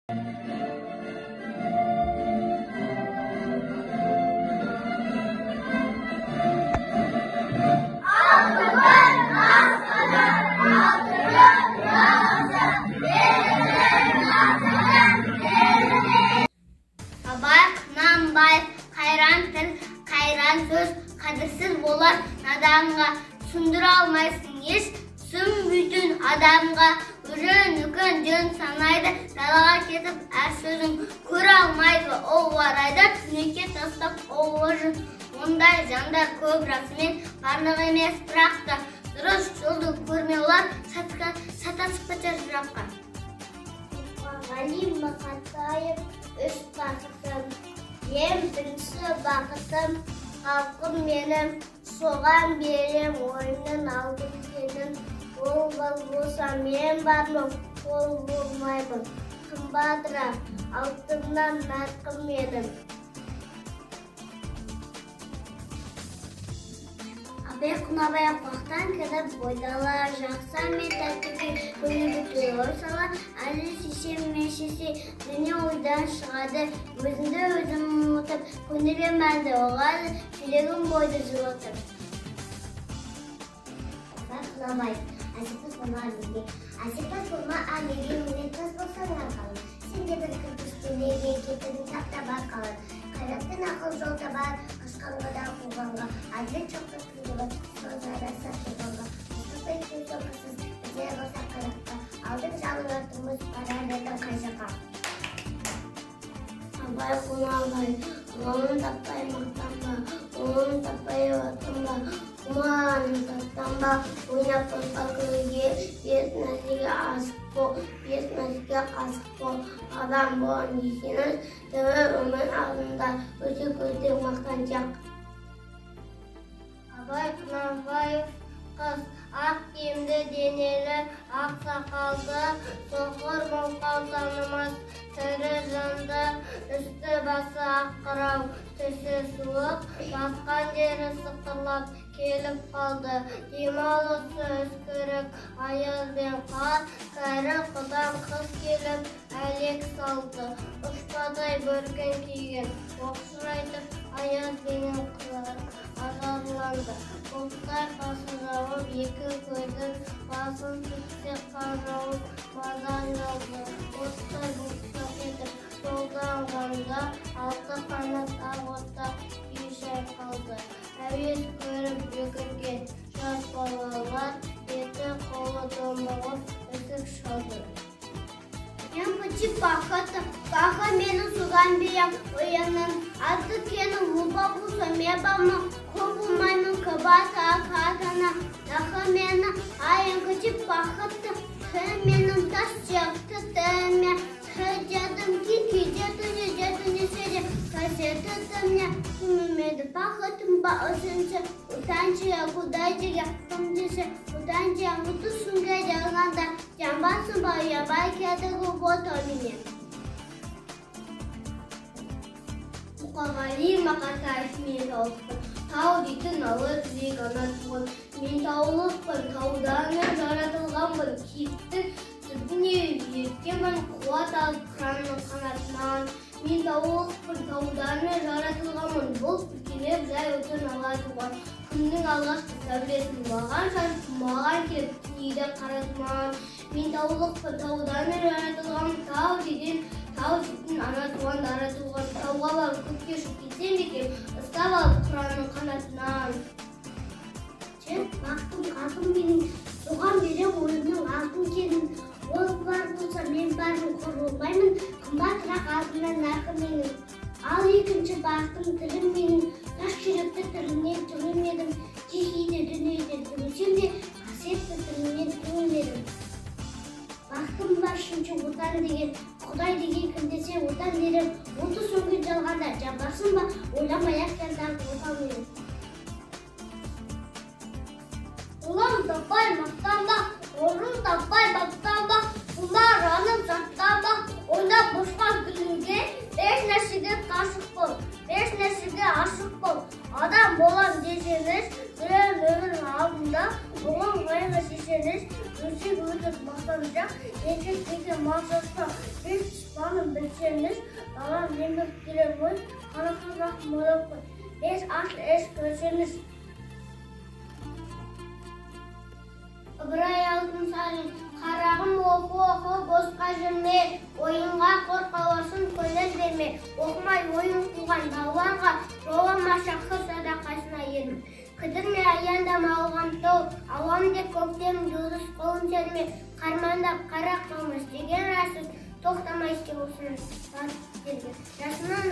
Абай Құнанбаев қайран тіл, қайран сөз, қадірсіз болар наданға, түсіндіре алмайсың еш түсінбейтін адамға. Өзінікін жөн санайды, далаға кетіп әр сөзін көре алмайды. Ол арайда түнекке тастап уызын. Ондай жандар көп расымен, барлығы емес, бірақ та дұрыс жолды көрмей олар шатасып кетер жыраққа. Мұқағали Мақатаев үш бақытым. Ең бірінші бақытым халқым менің, соған берем ойымның алтын кенін. Ол бар болса мен бармын, қол болмаймын. Қымбатырақ алтыннан нарқым менің. Абай Құнанбаев қуақтан кіріп бойдала, жақсы мен тәттіге көңіл ой сала, әлі шешем мен шеше дүние ойдан шығады. Өзіңді өзім ұмытып, көңілім әнді ұғады, жүрегім бойды жылытып. Абай Құнанбаев әсіппіз болма әмірге, әсіппіз болма әмірге, мінетпіз болсаң арқалы. Сен де бір кірпіш денеге кетудің таптап арқалы. Қайрат пен ақыл жол табар, қашқанға да қуғанға, әділет жоқты кімге бар, сол жараса туғанға. Достық еткен соққысыз, бітер болса қазаққа, алдың жалын артымыз, барар едің қай жаққа. Абай Құнанбаев ғылым таппай мақтанба, ғылым таппай мақтанба, құмарың таттанба, ойнап босқа күлуге, бес нәрсеге асық бол, бес нәрсеге қасық бол, адам болам десеңіз, тірі өмір алдында өте көзден мақтаншақ. Абай Құнанбаев қыз, ақ киімді денелі, ақ сақалды, соқыр мылқау танымас, тірі жанды, үсті басы ақ қырау, түсі суық, басқан жері сықырлап келіп қалды. Демалысы үскірік, аяз бен қар, кәрі құдан қыз келіп әлек салды. Ұшпадай бөркін киген, оқшырайтып аяз бенен қар ажарланды. Бұлттай қасы жауып, екі көзін басын сүртсе қар жауып, маза айналды. Оттай бұлт етіп долданғанда алты қанат ақ отта үй шайқалды. Әуес көріп жүгірген жас балалар беті қолы домығып үсік шалды. Ең бақыты, бақы менің судан берем ойынын. Аты кенің оба болса мен бармын, қол болмаймын қыбаты ақатына. Нақы мені айын күтіп бақытты, тіл менің тас жақты тілме. Дедім ки күйде түнде седе, қасиетті тілме күмімеді. Бақытым ба үшінші, отаншыға құдай деген кім десе, отаншыға мұты сүнге жалғанда, жанбасын ба ұябай кетігі бота менен. Мұқағали Мақатаев мен таулықпын, тау дейтін алып жүрек ана туған. Мен таулықпын, таудан жаратылғанмын, киіктің сүтіне жеткенмін, қуат алып қыранның қанатынан. Мен таулықпын, таудан жаратылғанмын, бұлт бүркелеп жай отын ала туған. Күннің алғашқы сәулесін маған шашып, маған келіп түнейді қара тұман. Мен таулықпын, таудан жаратылғанмын, тау деген тау дейтін ана туған, дара туған. Тауға барып көкке ұшып кетсем екен, ұстап алып қыранның қанатынан. Сен бақытым халқым менің, соған берем ойымның алтын кенін. Ол бар болса мен бармын, қор болмаймын, қымбатырақ алтыннан нарқы менің. Ал екінші бақытым тілім менің, тас жүректі тілімнен түңілмедім. Тихийді дүниеден түңілсем де, қасиетті тілімнен түңілмедім. Бақытым бар шыншы отан деген, Құдай деген кім десе отан дерем. Оты сөнген жалғанда жабарсың ба, ойламай ақ жандағы отан менің. Ұлым таппай мақтанба, орын таппай баптанба, құмараным жаттанба, ойнап босқа күлуге, бес нәрсеге қашық бол, бес нәрсеге ашық бол. Адам болам десеңіз, біреу өмірдің алдында, оған қайғы шешеңіз, өлсем Ермек өтіп мақтаншақ, еркек деген мал шашпа, бес дұшпанын білсеңіз, балам еңбек келер ғой, қара қазақ молып қой, бес ас іш көрсеңіз. Ыбырай Алтынсарин, қарағым оқы оқы босқа жүрме, ойынға қорқауасын көңіл берме, оқымай ойын қуған балуанға, жоламаша қыз садақасына ерме. Кідірме аяндама алған тау, алам деп көктем жұлдыз қолын серме, қармандап қара қалмас деген расыз, тоқтамай істе осыны. Жасынан